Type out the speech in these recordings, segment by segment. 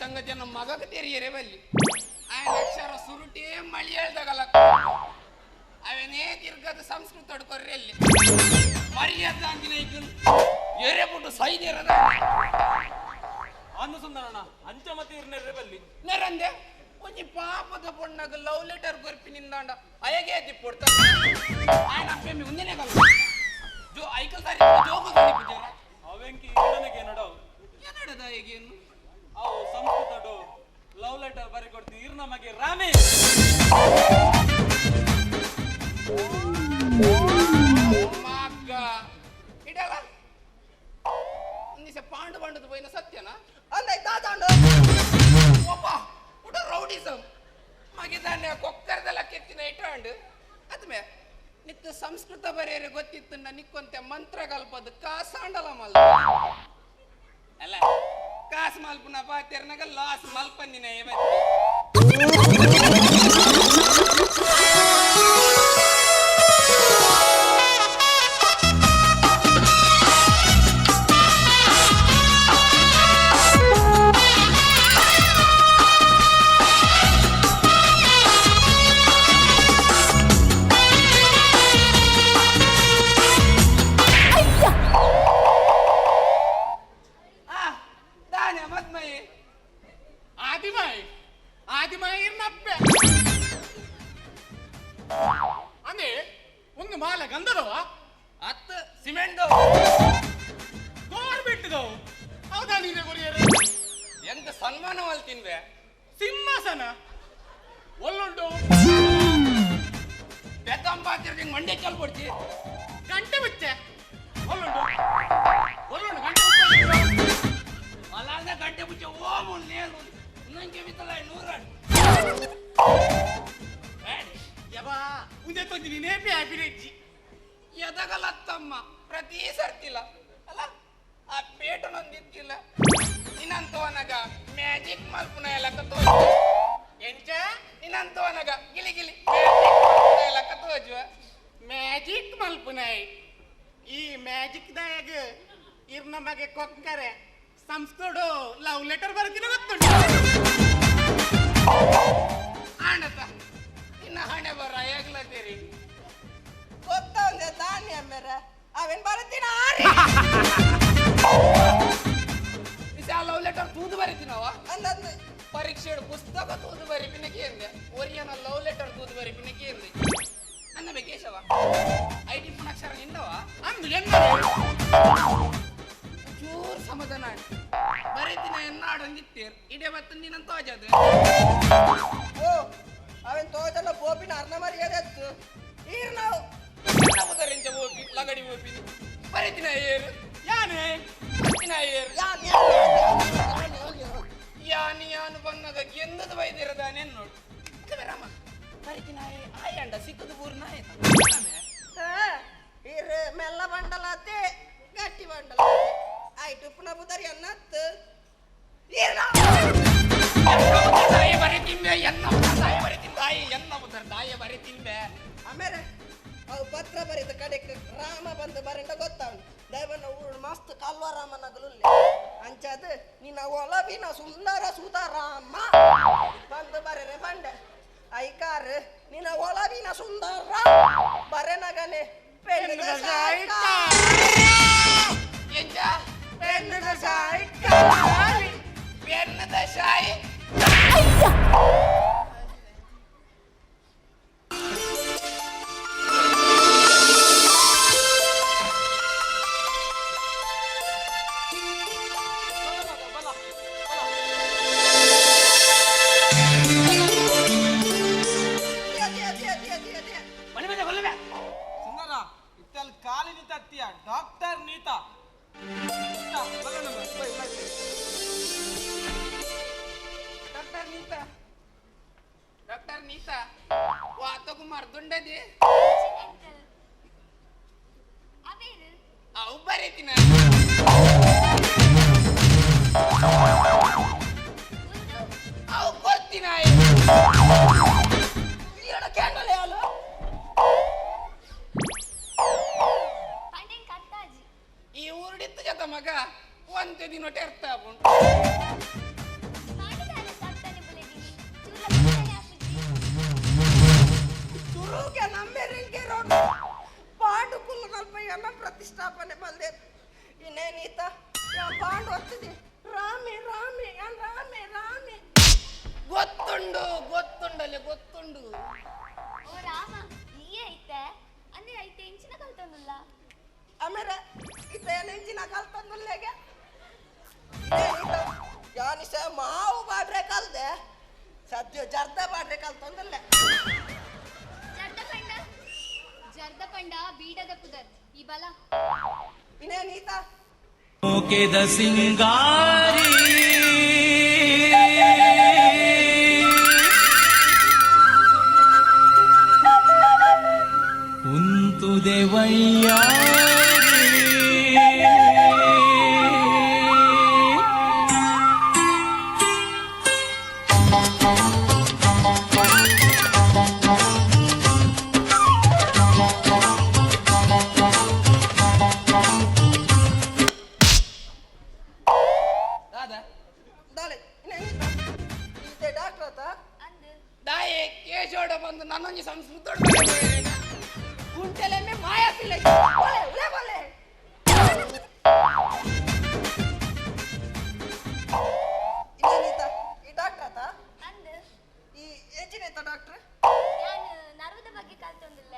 ಸಂಗತಿಯನ್ನು ಮಗಕ್ಕೆ ತೆರಿಯರೆ ಬಲ್ಲಿ ಆಯನ ಅಕ್ಷರ ಸುರುಟೇ ಮಳಿ ಹೇಳ್ದಾಗಲ್ಲ ಅವೇನೇ ತಿರ್ಗದ ಸಂಸ್ಕೃತ ಹೊಡ್ಕೊರ್ರಿ ಅಲ್ಲಿ ಮರ್ಯಾದ ಅಂದಿನ ಈಗ ಎರೆ ಬಿಟ್ಟು ಸೈದಿರದ ಅಂದು ಸುಂದರಣ್ಣ ಅಂಚ ಮತ್ತೆ ಇರ್ನೆರ್ರೆ ಬಲ್ಲಿ ನೆರಂದೆ ಒಂಜಿ ಪಾಪದ ಪೊಣ್ಣಗ ಲವ್ ಲೆಟರ್ ಕೊರ್ಪಿ ನಿಂದಾಂಡ ಅಯಗೆ ದಿಪ್ಪೊಡ್ತ ಆಯನ ಅಪ್ಪೆಮ್ಮಿ ಒಂದೇನೆ ಕಲ್ಲ ಜೋ ಐಕಲ್ ಸಾರಿ ಜೋಗು ಸಾರಿ ಪೂಜಾರ ಅವೆಂಕಿ ಈಡನಗೆ ನಡವು ಏನಡದ ಈಗೇನು ಅವು ಸಂಸ್ಕೃತಡು ಲವ್ ಲೆಟರ್ ಬರಿ ಕೊಡ್ತಿ ಇರ್ನ ಮಗೆ ರಾಮೇ. ಮಗ್ಗ ಇಡಲ್ಲ ಒಂದಿಸ ಪಾಂಡು ಪಾಂಡದ ಪೋಯಿನ ಸತ್ಯನಾ? ಅಂದ ದಾದಾಂಡು. ಒಬ್ಬ ಉಡ ರೌಡಿಸಮ್ ಮಗಿದಾನೆ ಕೊಕ್ಕರದಲ್ಲ ಕೆತ್ತಿನ ಇಟ್ಟಾಂಡು ಅದ್ಮೆ ನಿತ್ತ ಸಂಸ್ಕೃತ ಬರೆಯರೆ ಗೊತ್ತಿತ್ತು ನಿಕ್ಕೊಂತೆ ಮಂತ್ರ ಕಲ್ಪದ ಕಾಸಾಂಡಲ ಮಲ್ ಅಲ್ಲ ಕಾಸು ಮಲ್ಪುನ ಪಾತೆರ್ನಾಗ ಲಾಸ್ ಮಲ್ಪಂದಿನ. ಆ ದಾನೆ ಮದ್ಮಯಿ. ಆದಿಮಾಯಿ ಆದಿಮಾಯಿ ಇರ್ನಪ್ಪೆ ಅಂದೆ ಒಂದು ಮಾಲ ಗಂಧದವ. ಅತ್ತ ಸಿಮೆಂಟ್. ಗೋರ್ ಬಿಟ್ಟಿದವು ಹೌದಾ ನೀನೆ ಕೊರಿಯರೆ? ಎಂತ ಸನ್ಮಾನ ತಿನ್ವೆ. ಸಿಂಹಾಸನ ಒಲ್ಲುಂಟು. ಬೆತ್ತಂಬ ಮಂಡೆ ಚಲ್ ಕೊಡ್ತಿ. ಗಂಟೆ ಮುಚ್ಚೆ ಒಲ್ಲುಂಟು ಒಲ್ಲುಂಟು ಗಂಟೆ ಮುಚ್ಚೆ. ಅಲ್ಲಾಂದ ಗಂಟೆ ಮುಚ್ಚೆ ಓ ನೇರು ನಂಗೆ ಬಿತ್ತಲ್ಲ ನೂರ. ಯಬಾ ಉಂದೆ ತೊಂದಿ ನೀನೇ ಅಭಿರೆಜ್ಜಿ. ಎದಗಲತ್ತಮ್ಮ ಪ್ರತಿ ಸರ್ತಿಲ್ಲ ಅಲ್ಲ ಆ ಪೇಟನೊಂದಿತ್ತಿಲ್ಲ ನಿನ್ನಂತವನಗ ಮ್ಯಾಜಿಕ್ ಮಲ್ಪುನ ಎಲ್ಲಕ್ಕ ತೋಜು. ಎಂಚ? ನಿನ್ನಂತವನಗ ಗಿಲಿ ಗಿಲಿ ಮ್ಯಾಜಿಕ್ ಮಲ್ಪುನ ಎಲ್ಲಕ್ಕ ತೋಜುವ. ಮ್ಯಾಜಿಕ್ ಮಲ್ಪುನಾಯ್ ಈ ಮ್ಯಾಜಿಕ್ ದಾಯಾಗ ಇರ್ ನಮಗೆ ಕೊಕ್ಕರೆ ಸಂಸ್ಕೃತ ಲವ್ ಲೆಟರ್ ಬರ್ತೀನಿ ಗೊತ್ತುಂಟು. ಆಣತ ನಿನ್ನ ಹಣೆ ಬರ ಹೇಗ್ಲತ್ತೀರಿ? ಗೊತ್ತೊಂದೆ ಧಾನ್ಯ ಮೇರ ಅವೇನ್ ಬರತ್ತೀನ ಆರಿ. ಲವ್ ಲೆಟರ್ ತೂದು ಬರೀತೀನವ. ಅಂದಂದು. ಪರೀಕ್ಷೆ ಪುಸ್ತಕ ತೂದು ಬರಿ ಪಿನಕಿ ಎಂದೆ ಒರಿಯನ ಲವ್ ಲೆಟರ್ ತೂದು ಬರಿ ಪಿನಕಿ ಎಂದೆ ನನ್ನ ಬೇಕೇಶವ I T ಪುಣಕ್ಷರ ನಿಂದವ. ಅಂದು ಎನ್ನ? ಚೂರ್ ಸಮಾಧಾನ ಬರೀತಿನ ಎನ್ನಾಡೊಂದಿತ್ತೇರ್ ಇಡೇ ಬತ್ತ ನೀನಂತ ತೋಜದು. ಓ ಅವೇನ್ ತೋಜಲ್ಲ ಬೋಪಿನ ಅರ್ಣ ಮರ್ಯಾದೆ ಎತ್ತು ಈರ್ ನಾವು. ಎಂಚ ಓಪಿ ಲಗಡಿ ಓಪಿ ಬರೀತಿನ ಏರು. ಯಾನೆ? ಬರೀತಿನ ಏರು. ಯಾನ್ ಯಾನ್ ಯಾನ್ ಯಾನ್ ಯಾನ್. ಯಾನು ಯಾನು ಬಂದಾಗ ಗೆಂದದ ಬೈದಿರದಾನೆ ನೋಡು ರಾಮ ಬರೀತಿನ ಆಯಂಡ ಸಿಕ್ಕದು ಪೂರ್ಣ ಆಯ್ತು. ಹಾ, ಈರ್ ಮೆಲ್ಲ ಬಂಡಲಾತೆ ಗಟ್ಟಿ ಬಂಡಲಾತೆ ಆಯ್ತು ಪುನಃ ಬುದರಿ ಅನ್ನತ್ತು ಈರ್ ನಾವು. ತಾಯಿ ಬರೀ ತಿಂಬೆ ಎನ್ನ ತಾಯಿ ಬರೀ ತಿಂದಾಯಿ ಎನ್ನ ಬುದರ್ ತಾಯಿ ಬರೀ ತಿಂಬೆ. ಆಮೇಲೆ ಅವು ಪತ್ರ ಬರೀತ ಕಡೆಕ್ ರಾಮ ಬಂದು ಬರಂಡ ಗೊತ್ತವನು ದೈವನ ಊರು ಮಸ್ತ್ ಕಲ್ವ ರಾಮನಗಲು ಅಂಚಾದ ನಿನ್ನ ಒಲವಿನ ಸುಂದರ ಸುತ ರಾಮ ಬಂದು ಬರೆರೆ ಬಂಡೆ ಐಕಾರ್ ನಿನ್ನ ಒಲವಿನ ಸುಂದರ ಬರೆನಗನೆ ಪೆನ್ನುದ ಸಾಯ್ಕ. ಎಂಜ? ಪೆನ್ನುದ ಸಾಯ್ಕ. ಬೆನ್ನದ ಶಾಯಿ. ಅದೇ ಅದೇ ಅದೇ ಅದೇ ಅದೇ. ಮನೆ ಮೇಲೆ ಕೊಲ್ಲವೆ. ಸುಂದರ ಇತ್ತಲ್ ಕಾಲಿ ನಿಂತ doctor Neeta. Doctor Neeta doctor Neeta ವಾತಕುಮಾರ್ ದುಂಡದಿ. ಅವೇನು? ಅವು ಬರೀತಿನ. ಒಂದು. ಅವು ಕೊರ್ತಿನ. ಈರಡ ಕ್ಯಾಂಡಲ್ ಯಾಲು. ಪಂಡಿಂಗ್ ಕಟ್ಟಾಜಿ. ಈ ಊರುಡಿತ್ತು ಜತ ಮಗ ಒಂತೆ ದಿನ ಟೆರ್ತ ಉಂಟು. ಪಾಂಡ ಪ್ರತಿಷ್ಠಾಪನೆ ಮಲ್ದೆ ಇನ್ನೇನೀತ ಯಾ ಬಾಂಡ್ ಒತ್ತಿದೆ ರಾಮೆ ರಾಮೆ ಯಾನ್ ರಾಮೆ ರಾಮೆ. ಗೊತ್ತುಂಡು ಗೊತ್ತುಂಡಲೆ ಗೊತ್ತುಂಡು. ಓ ರಾಮ ಈಯೇ ಐತೆ ಅಂದ್ರೆ ಐತೆ ಇಂಚಿನ ಕಲ್ತೊಂದುಲ್ಲ. ಆಮೇಲೆ ಇತ್ತ ಏನ್ ಇಂಚಿನ ಕಲ್ತೊಂದುಲ್ಲೆಗೆ ಯಾನಿಸ ಮಾವು ಬಾಡ್ರೆ ಕಲ್ದೆ ಸದ್ಯ ಜರ್ದ ಬಾಡ್ರೆ ಕಲ್ತೊಂದುಲ್ಲೆ. ಜರ್ದ ಪಂಡ ಜರ್ದ ಪಂಡ ಬೀಡದ ಪುದರ್ ಈ ಬಲ. ಇನ್ನೇನೀತ ಮೋಕೆದ ಸಿಂಗಾರಿ ಉಂತುದೆ ವೈಯಾರಿ. ದಾದಾ ದಾಲೆ ಇನ್ನೇನೀತ ಈತೆ ಡಾಕ್ಟರ್ ಆತ. ಅಂದು ದಾಯೆ ಕೇಶೋಡ ಬಂದು ನನ್ನೊಂಜಿ ಸಂಸ್ಕೃತ ಗುಂಟೆಲೆಮ್ಮೆ ಮಾಯಾ ಪಿಲ್ಲೆ ಒಲೆ ಒಲೆ ಒಲೆ. ಇನ್ನೇನೀತ ಈ ಡಾಕ್ಟರ್ ಆತ. ಅಂದು ಈ ಏಜಿನೈತ ಡಾಕ್ಟರ್? ಯಾನ್ ನರ್ವದ ಬಗ್ಗೆ ಕಲ್ತೊಂದುಲ್ಲ.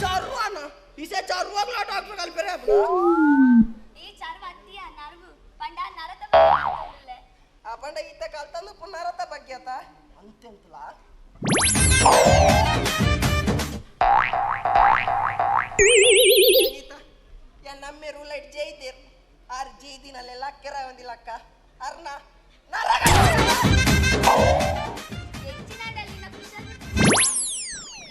ಚರ್ವಾನ ಇಸೆ ಚರ್ವಾಗ್ಲ ಡಾಕ್ಟರ್ ಕಲ್ಪೆರೆ ಅಪ್ಪ. ಈ ಚರ್ವ ಅತ್ತಿಯ ನರ್ವು ಪಂಡ ನರದ ಬಗ್ಗೆ ಕಲ್ತೊಂದುಲ್ಲ. ಆ ಪಂಡ ಈತ ಕಲ್ತಂದು ಪುನರತ ಬಗ್ಗೆ ಆತ ಅಂತೆಂತಲ. ಈತ ಯಾ ನಮ್ಮೆ ರೂಲೈಟ್ ಜೈದಿರ್ ಆರ್ ಜೈದಿನಲ್ಲೆಲ್ಲ ಕೆರ ಒಂದಿಲ್ಲಕ್ಕ ಅರ್ನ ನರಗ. ಹೆಚ್ಚಿನದಲ್ಲಿನ ಕುಶಲ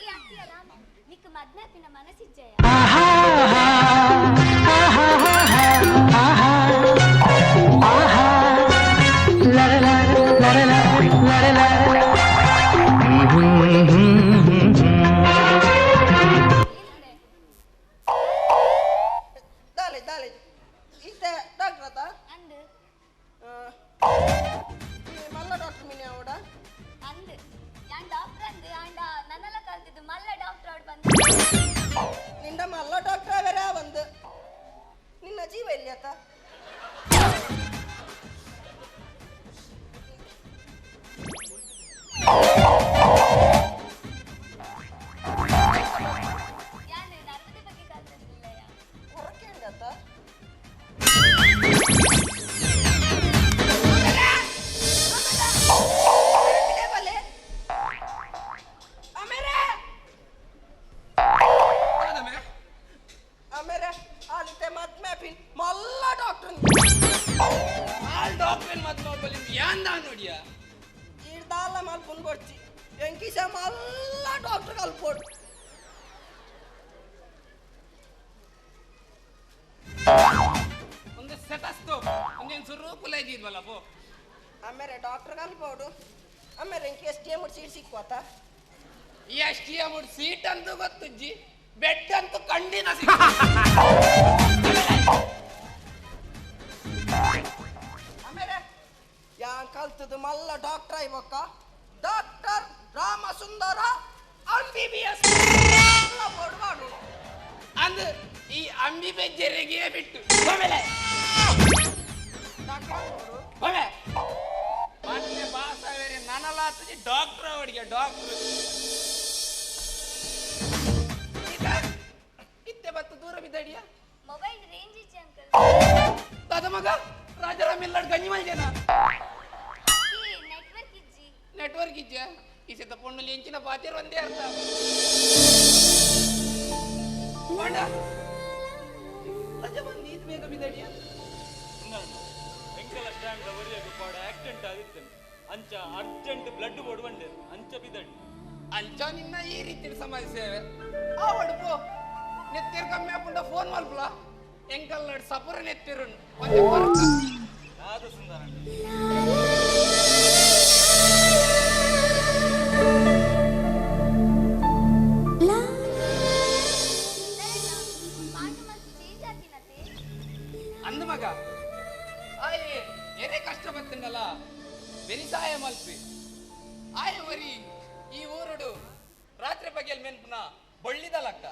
ಈ ಅತ್ತಿಯ ರಾಮ ನಿಕ್ ಮದ್ನಾಪಿನ ಮನಸ್ಸಿಜ್ಜಯ. ಇಲ್ಲೆ. ದಾಲೆ ದಾಲೆ ಈತ ಡಾಕ್ಟರ್ ಆತ. ಅಂದು ಈ ಮಲ್ಲ ಡಾಕ್ಟರ್ ಮೀನಿ ಅವಡ. ಅಂದು ಯಾನ್ ಡಾಕ್ಟರ್ ಅಂದು ಆಂಡ ನನ್ನೆಲ್ಲ ಕಲ್ತಿದ್ದು ಮಲ್ಲ ಡಾಕ್ಟರ್ ಅವ್ರು ಬಂದು. ನಿಂದ ಮಲ್ಲ ಡಾಕ್ಟರ್ ಅವರೇ ಬಂದು ನಿನ್ನ ಜೀವ ಎಲ್ಲಿ ಆತ? ಯಾನ್ ನರ್ವದ ಬಗ್ಗೆ ಕಲ್ತೊಂದುಲ್ಲಯ. ಹೊರಕ್ಕೆ ಆತ. ಆಮೇಲೆ ದಾದಮೆ ಆಮೇಲೆ ಆಲಿತೆ ಮದ್ಮೆ ಪಿನ್ ಮಲ್ಲ ಡಾಕ್ಟರ್. ಆಲ್ ಡಾಕ್ಟರ್ ಮತ್ ನೋಡ್ಬಲ್ಲಿ ಯಾಂದ ನೋಡಿಯ. ಈರ್ದಾಲ ಮಲ್ಪುನ್ ಬಡ್ಚಿ ಎಂಕಿಸ ಮಲ್ಲ ಡಾಕ್ಟರ್ ಕಲ್ಪೋಡು. ಒಂದು ಸೆಟಸ್ತು ಒಂದೇನು ಸುರು ಕುಲ ಇದ್ವಲ್ಲ ಪೋ. ಆಮೇಲೆ ಡಾಕ್ಟರ್ ಕಲ್ಪೋಡು ಆಮೇಲೆ ಎಂಕಿ ಎಸ್ ಡಿ ಎಂ ಸೀಟ್ ಸಿಕ್ಕೋತ. ಈ ಎಸ್ ಟಿ ಎಂ ಸೀಟ್ ಅಂತೂ ಗೊತ್ತುಜ್ಜಿ ಬೆಡ್ ಅಂತೂ ಖಂಡಿತ ಸಿಕ್ಕ. ಆಮೇಲೆ ಯಾನ್ ಕಲ್ತದ್ದು ಮಲ್ಲ ಡಾಕ್ಟರ್ ಐವಕ್ಕ doctor Ramasundara M B B S board ಮಾಡು. ಅಂದ್ ಈ ಅಂಬಿ ಬೆಜ್ಜರಿಗೆ ಬಿಟ್ಟು ಆಮೇಲೆ ಡಾಕ್ಟರ್ ಆಗ್ಬೋದು. ಒಮ್ಮೆ ಮತ್ತೆ ಬಾಸವೇರಿ ನನಲಾತಜಿ ಡಾಕ್ಟರ್ ಅವಡಿಗೆ ಡಾಕ್ಟರ್ ಇತ್ತೆ ಬತ್ತು ದೂರ ಬಿದ್ದಡಿಯ. ಮೊಬೈಲ್ ರೇಂಜ್ ಇಜ್ಜಿ ಅಂಕಲ್. ತಾತ ಮಗ ರಾಜಾರಾಮ್ ಇಲ್ಲಾಡ್ ಗಂಜಿ ಮಲ್ಜನ. ಈ ನೆಟ್ವರ್ಕ್ ಇಜ್ಜಿ. ನೆಟ್ವರ್ಕ್ ಇಜ್ಜ ಈ ಸತ ಪೊಣ್ಣಲ್ಲಿ ಎಂಚಿನ ಪಾತಿರ್ ಒಂದೇ ಅರ್ಥ ಪಂಡ ರಜೆ ಬಂದು ಈತ್ ಬೇಗ ಬಿದ್ದಡಿಯ. ಎಂಕಲ ಸ್ಟ್ಯಾಂಡ್ ಒರಿಯಗು ಪಾಡ ಆಕ್ಸಿಡೆಂಟ್ ಆದಿತ್ತೇನೆ ಅಂಚ ಅರ್ಜೆಂಟ್ ಬ್ಲಡ್ ಬೋರ್ಡ್ ಬಂಡೆ ಅಂಚ ಬಿದಡಿ. ಅಂಚ ನಿನ್ನ ಈ ರೀತಿ ಸಮಾಜ ಸೇವೆ ಆವಡು ಪೋ ನೆತ್ತಿರ್ ಕಮ್ಮಿ ಆಪುಂಡ ಫೋನ್ ಮಲ್ಪಲ ಎಂಕಲ್ ನಡ್ ಸಪುರ ನೆತ್ತಿರುನ್ ಒಂದೇ ಪರ್ಕ. ನಾದ ಸುಂದರ. ಪಾಠ ಮಲ್ತ್ ಚೇಂಜ್ ಆತಿನತೆ. ಅಂದ ಮಗ ಆಯೆ ಏನೇ ಕಷ್ಟ ಬತ್ತಂಡಲ್ಲ ಬೆರಿಸಾಯ ಮಲ್ಪಿ ಆಯೆ ಒರಿ ಈ ಊರುಡು ರಾತ್ರಿ ಬಗೆಲ್ ಮೆನ್ಪುನ ಬೊಳ್ಳಿದ ಲಕ್ಕ.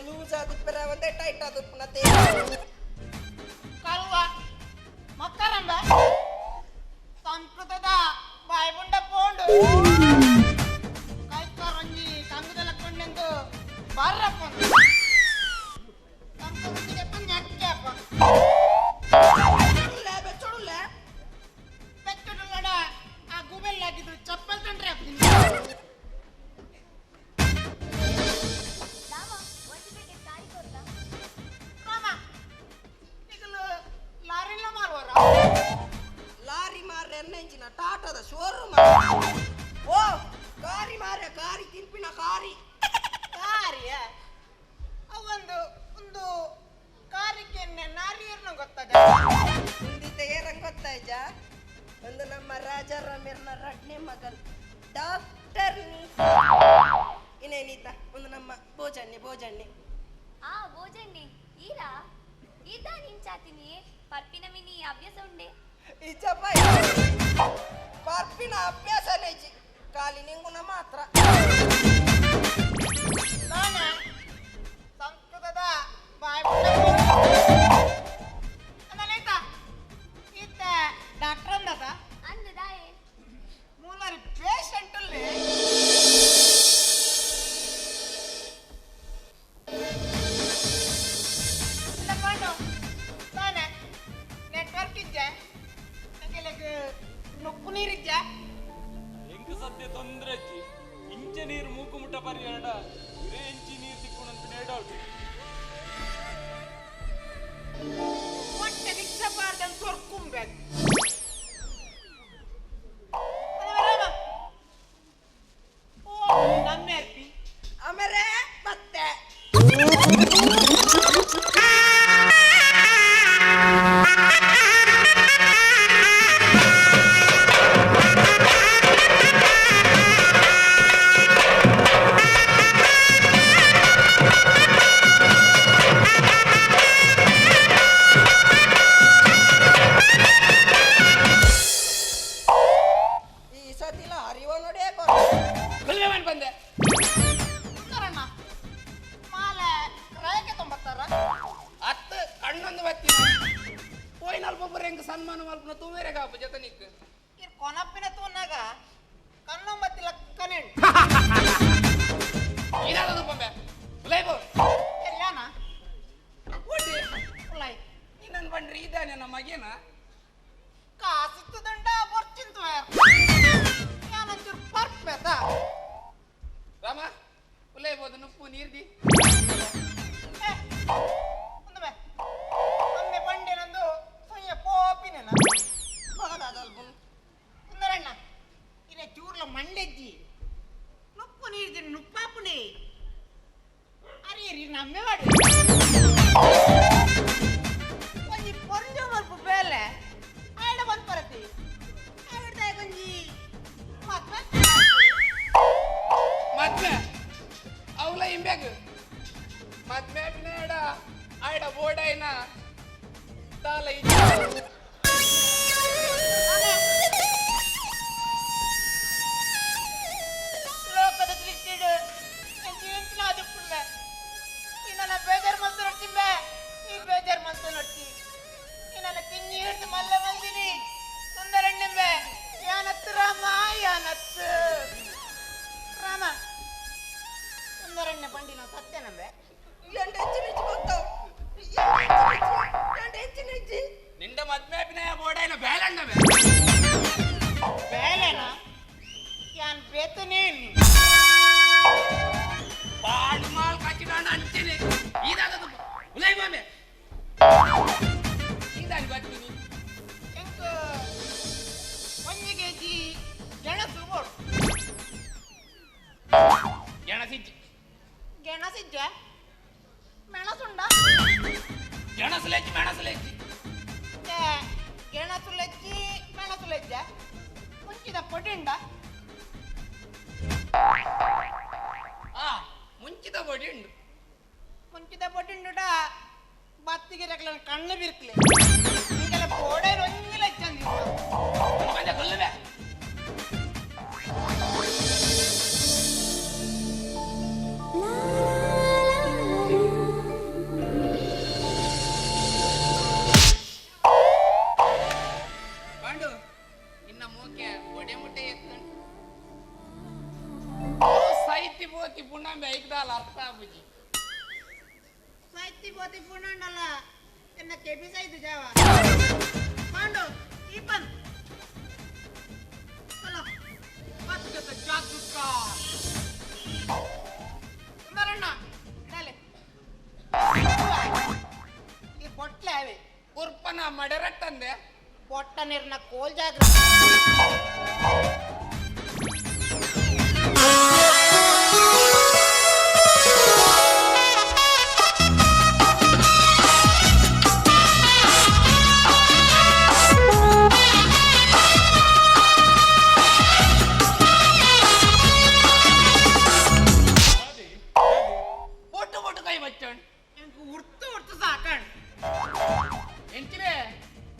ಲೂಸ್ ಆದಿಪ್ಪರ ಒಂದೇ ಟೈಟ್ ಆದಿಪ್ಪನತೆ. ಕಲ್ವ ಮಕ್ಕರಂಬ ಸಂಸ್ಕೃತದ ಬಾಯ್ಬುಂಡ ಪೋಂಡು ಕೈಕಾರೊಂಜಿ ಕಂಗುದಲ ಕೊಂಡೆಂದು ಬರ್ರಪ್ಪ ಸಂಸ್ಕೃತಿಗೆ ಪಂಜ ಅಕ್ಕಪ್ಪ ಬೆಚ್ಚೊಡುಲ್ಲ ಬೆಚ್ಚೊಡುಲ್ಲಡ ಆ ಗುಬೆಲ್ ಹಾಕಿದ್ರು ಚಪ್ಪಲ್ ತಂಡ್ರೆ ಹಾಕ್ತೀನಿ. ರಾಮ ಒಂದು ಪ್ಯಾಕೆಟ್ ಕಾರಿ ಕೊರ್ಲ. ರಾಮ ಈಗಲೂ ಲಾರಿಲ್ಲ ಮಾರುವರ? ಲಾರಿ ಮಾರ್ರೆ ಎಣ್ಣೆಂಚಿನ ಟಾಟಾದ ಶೋರೂಮ್. ಓ ಕಾರಿ ಮಾರ್ರೆ, ಕಾರಿ ತಿನ್ಪಿನ ಕಾರಿ. ಕಾರಿಯ ಅವೊಂದು ಒಂದು ಕಾರಿಕೆ ನಾರಿಯರ್ನ ಗೊತ್ತಾಗ. ಮುಂದಿದ್ದ ಏರಂಗ್ ಗೊತ್ತಾಯ್ಜ? ಒಂದು ನಮ್ಮ ರಾಜಾರಾಮಿರ್ನ ರಡ್ನೆ ಮಗಲ್ ಡಾಕ್ಟರ್ ಇನ್ನೇನೀತ, ಒಂದು ನಮ್ಮ ಭೋಜಣ್ಣೆ ಭೋಜಣ್ಣೆ. ಆ ಭೋಜಣ್ಣೆ ಈರಾ ಈತ ನಿಂಚಾತಿನಿ ಪರ್ಪಿನ ಮಿನಿ ಅಭ್ಯಾಸ ಉಂಡೆ. ಇಜ್ಜಪ್ಪ, ಪರ್ಪಿನ ಅಭ್ಯಾಸ ನೈಜಿ, ಖಾಲಿ ನಿಂಗುನ ಮಾತ್ರ. ನಾನ ಸಂಸ್ಕೃತದ ಬಾಯ್ ಈತ ಡಾಕ್ಟರ್ ಅಂದದ. ಅಂದು ದಾಯೆ? ಮೂಲಾರಿ ಪೇಷಂಟ್ ಅಲ್ಲಿ ತಾನೆ ನೆಟ್ವರ್ಕ್ ಇಜ್ಜ, ಅಂಕೆಲೆಗ್ ನುಪ್ಪು ನೀರಿಜ್ಜ. ಎಂಕ್ ಸದ್ಯ ತೊಂದ್ರೆ ಅಜ್ಜಿ, ಇಂಚೆ ನೀರು ಮೂಕು ಮುಟ್ಟ ಪರಿಯಂಡ ಇರೇ ಇಂಚಿ ನೀರು ತಿಕ್ಕೊಂಡು ನೇಡೌಟ್. ಹೊಟ್ಟೆ ರಿಕ್ಷಾ ಬಾರ್ದಂಗ್ ತೊರ್ಕೊಂಬೇಕು. ಓ ನಮ್ಮ ಅರ್ಪಿ. ಆಮೇಲೆ ಮತ್ತೆ ಈ ಸತಿಲ ಹರಿವ ನೋಡೇ. ಕೊಲ್ವೆ ಮಾಡಿ ಬಂದೆ. ಸುಂದರಣ್ಣ ಮಾಲೆ ಕ್ರಯಕ್ಕೆ ತೊಂಬತ್ತಾರ. ಅತ್ತ ಕಣ್ಣೊಂದು ಬತ್ತಿ ಪೋಯಿನಲ್ಪ ಒಬ್ಬರು ಹೆಂಗ್ ಸನ್ಮಾನ ಮಲ್ಪನ ತೂವೇರೆ ಕಾಪು ಜತನಿಕ್. ಇರ್ ಕೊನಪ್ಪಿನ ತೂನಾಗ ಕಣ್ಣೊಂಬತ್ತಿ ಲಕ್ಕನೆ. ಇದಾದದು ಬೊಂಬೆ ಉಲೈಬು. ಎಲ್ಲಾನ? ಒಡ್ಡಿ. ಉಲಾಯ್. ಇನ್ನೊಂದು ಬಂಡ್ರಿ ಇದ್ದಾನೆ ನಮ್ಮ ಮಗೇನ. ಕಾಸಿತ್ತದಂಡ ಬೊರ್ಚಿಂತು ಯಾನಂಚೂರು ಪರ್ಪೆತ. ರಾಮ ಉಲೈಬೋದು ನುಪ್ಪು ನೀರ್ದಿ. ಏ ಒಂದು ಬೇ ಒಮ್ಮೆ ಬಂಡೆನಂದು ಸೊಯ್ಯ ಪೋಪಿನೇನ. ಸುಂದರಣ್ಣ ಇನ್ನ ಚೂರ್ಲ ಮಂಡೆಜ್ಜಿ ನುಪ್ಪು ನೀರ್ದಿನ ನುಪ್ಪಾಪುಣಿ ಅರೆ ರೀ ನಮ್ಮೆ ವಾಡಿ ಒಂಜಿ ಪೊಂಜ ಮಲ್ಪು ಬೇಲೆ ಆಯ್ಡ ಬಂದ್ ಪರತಿ ಆಯ್ಡ ಒಂಜಿ ಮದ್ವೆ. ಮದ್ವೆ ಅವಲ ಇಂಬ್ಯಾಗ ಮದ್ವೆ ಬಿನೇಡ ಆಯ್ಡ ಬೋಡೈನ ತಾಲ ಇಜ್ಜ. ಲೋಕದ ದೃಷ್ಟಿಡ್ ಎಂಚಿನ ಅದು ಈ ನನ್ನ ಬೇಜಾರ್ ಮಲ್ತು ನೋಡ್ತಿಂಬೆ, ಈ ಬೇಜಾರ್ ಮಲ್ತು ನೋಡ್ತಿ, ಈ ನನ್ನ ಕಿಂಗಿ ಹಿಡ್ದು ಮಲ್ಲ ಬಂದಿನಿ ಸುಂದರಣ್ಣಂಬೆ. ಯಾನತ್ತು ರಾಮ, ಯಾನತ್ತು ರಾಮ, ಸುಂದರಣ್ಣ ಬಂಡಿನ ಸತ್ಯನಂಬೆ. ಎಂಟು ಹೆಚ್ಚಿನ ಹೆಚ್ಚು ಗೊತ್ತಾವ್, ಎಂಟು ಹೆಚ್ಚಿನ ಹೆಚ್ಚಿ. ನಿಂಡ ಮದ್ವೆ ಬಿನಯ ಬೋಡೈನ ಬೇಲಣ್ಣವೆ. ಬೇಲೆನ ಯಾನ್ ಬೇತನೇನು? ಬಾಳು ಮಾಲ್ ಕಚ್ಚಿಡಾಂಡ ಅಂಚೆನೆ ಇದಾದದು ಉಲೈಬಾಮೆ ಇದಾಗಿ ಬರ್ತೀನಿ. ಎಂಕ್ ಒಂಜಿ ಕೆಜಿ ಗೆಣಸು ಬೋಡು. ಗೆಣಸಿಜ್ಜಿ. ಗೆಣಸಿಜ್ಜ ಮೆಣಸುಂಡ? ಗೆಣಸುಲೆಜ್ಜಿ ಮೆಣಸುಲೆಜ್ಜಿ. ಗೆಣಸು ಲಜ್ಜಿ ಮೆಣಸು ಲಜ್ಜ ಮುಂಚಿದ ಪೊಡಿಂಡ? ಆ ಮುಂಚಿತ ಬಡಿ ಉಂಡು. ಮುಂಚಿದ ಪೊಡಿಂಡುಡ ಬತ್ತಿಗೆ ರಕಲನ ಕಣ್ಣು ಬಿರ್ಕ್ಲೆ ಹಿಂಗೆಲ್ಲ ಬೋಡೆ ಒಂಜಿ ಲಜ್ಜಂದಿ. ಬಂದೆ ಕೊಲ್ಲುವೆ. La la la. ಬೋತಿ ಪುಣ್ಣಂಬೆ ಐಕ್ದಾಲ ಅರ್ಥ ಆಪುಜಿ. ಸಾಯ್ತಿ ಬೋತಿ ಪುಣ್ಣಲ್ಲ ಎನ್ನ ಕೆಬಿ ಸೈದು ಜಾವ ಪಾಂಡು ಈ ಪನ್ ಅಲ್ಲ ಬತ್ತದ ಜಾತುಕ ಸುಂದರಣ್ಣ ಇಡಲೆ ಈ ಬೊಟ್ಲೆ ಅವೆ ಉರ್ಪನ ಮಡೆರಟ್ಟಂದೆ ಬೊಟ್ಟ ನೀರ್ನ ಕೋಲ್ ಜಾಗ್ರತೆ. ಬೊಟ್ಟು ಬೊಟ್ಟು ಕೈ ಬಚ್ಚಣ್ ಎಂಕ್ ಉರ್ತು ಉರ್ತು ಸಾಕಣ್ ಎಂಚಿನೆ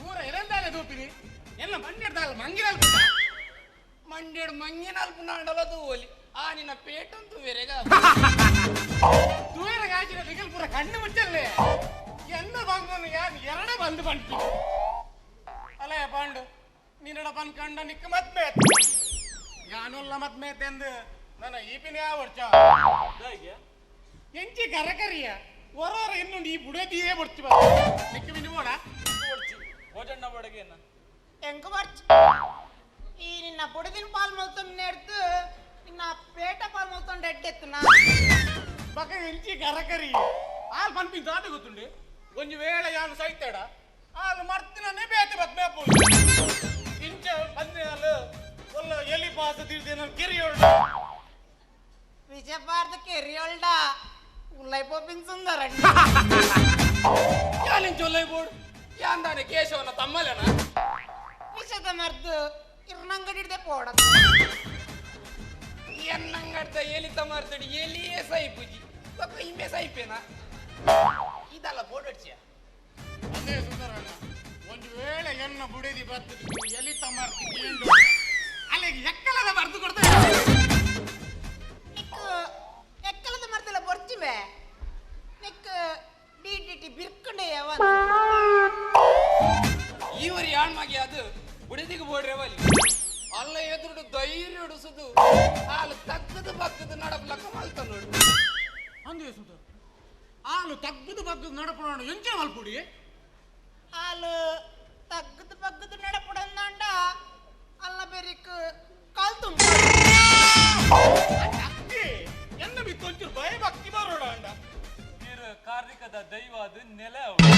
ಊರ ಎರಂದಾಲೆ ದೂಪಿನಿ ಎಲ್ಲ ಮಂಡ್ಯಡ್ದಾಲ ಮಂಗಿನಲ್ ಮಂಡ್ಯಡ್ ಮಂಗಿನಲ್ಪ ನಾಡಲ ತೂವೊಲಿ ಆ ನಿನ್ನ ಪೇಟಂತು ಬೇರೆಗ ತೂಯರ ಗಾಜಿನ ದಿಗಲ್ ಪೂರ ಕಣ್ಣು ಮುಚ್ಚಲ್ಲೇ ಎನ್ನ ಬಂದನು ಯಾರು ಎರಡ ಬಂದು ಬಂತು ಅಲ್ಲ ಪಾಂಡು ನಿನ್ನಡ ಬಂದ್ ಕಂಡ ನಿಕ್ಕ ಮದ್ಮೆ ಯಾನೊಲ್ಲ ಮದ್ಮೆ ಎಂದು ನನ್ನ ಈಪಿನ ಯಾವ ವರ್ಷ ಎಂಚಿ ಕರಕರಿಯ ಹೊರವರ ಇನ್ನುಂಡು ಈ ಬುಡದಿಯೇ ಬಡ್ಚು ಬಾ ನಿಕ್ಕ ಮಿನಿ ಬೋಡ ಭೋಜಣ್ಣ ಬಡಗೇನ ಎಂಕ್ ಬರ್ಚ್ ಈ ನಿನ್ನ ಬುಡದಿನ ಪಾಲ್ ಮಲ್ತೊಂದು ನೆಡ್ದು ನಿನ್ನ ಪೇಟ ಪಾಲ್ ಮಲ್ತೊಂಡು ಎಡ್ಡೆತ್ತುನ ಬಕ ಎಂಚಿ ಕರಕರಿ ಆಲ್ ಪನ್ಪಿನ ದಾದ ಗೊತ್ತುಂಡು ಒಂಜಿ ವೇಳೆ ಯಾನು ಸೈತೇಡ ಆಲ್ ಮರ್ತಿನೇ ಬೇತೆ ಬದ್ಮೆ ಅಪ್ಪುಂಡು ಇಂಚ ಬಂದಿನಾಲ್ ಒಲ್ಲ ಎಲಿ ಪಾಸ ತಿರ್ದೇನ ಕಿರಿಯೋಳು ವಿಜಯಭಾರತ ಕೆರಿಯೊಳ್ಡ ಉಲ್ಲೈ ಪೋಪಿನ್ ಸುಂದರಣ್ಣ ಯಾನಿನ್ ಚೊಲ್ಲೈ ಬೋಡು ಯಾಂದಾನೆ ಕೇಶವನ ತಮ್ಮಲೆನ ವಿಷದ ಮರ್ದು ಇರ್ನಂಗಡಿಡ್ದೆ ಪೋಡ ಎನ್ನಂಗಡ್ದ ಎಲಿ ತಮಾರ್ತಡಿ ಎಲಿಯೇ ಸೈಪುಜಿ ಬೊಕ್ಕ ಇಂಬೆ ಸೈಪೇನಾ ಇದಲ್ಲ ಬೋಡಡ್ಚಿಯ ಅದೇ ಸುಂದರಣ್ಣ ಒಂದು ವೇಳೆ ಎನ್ನ ಬುಡದಿ ಬರ್ತದೆ ಎಲಿ ತಮಾರ್ತಿ ಅಲ್ಲಿಗೆ ಎಕ್ಕಲದ ಬರ್ದು ಕೊಡ್ತೇವೆ. ನಿಕ್ ಎಕ್ಕಲದ ಮರ್ದಲ ಬೊರ್ಚಿವೆ ನಿಕ್ ಡಿ ಡಿ ಟಿ ಬಿರ್ಕಂಡೆ ಯಾವ ಇವರು ಯಾಣ್ಮಗೆ ಅದು ಬುಡದಿಗೆ ಬೋಡ್ರೆ ಬಲಿ ಅಲ್ಲ ಎದುರುಡು ಧೈರ್ಯ ಉಡಿಸುದು ಹಾಲು ತಗ್ಗದು ಬಗ್ಗದು ನಡಪ್ಲಕ್ಕ ಮಲ್ತ ನೋಡು. ಅಂದೇ ಸುಂದರ ಹಾಲು ತಗ್ಗದು ಬಗ್ಗದು ನಡಪಡ ಎಂಚಿನ ಮಲ್ಪುಡಿ ಹಾಲು ತಗ್ಗದು ಬಗ್ಗದು ನಡಪಡಂದಾಂಡ ಅಲ್ಲ ಬೆರಿಕ್ ಕಾಲ್ ತುಂಬ ಅಕ್ಕಿ ಎನ್ನ ಬಿತ್ತು ಒಂಚೂರು ಭಯ ಭಕ್ತಿ ಬರೋಣ ಅಂಡ ನೀರು ಕಾರ್ತಿಕದ ದೈವ ಅದು ನೆಲೆ ಅವಳು.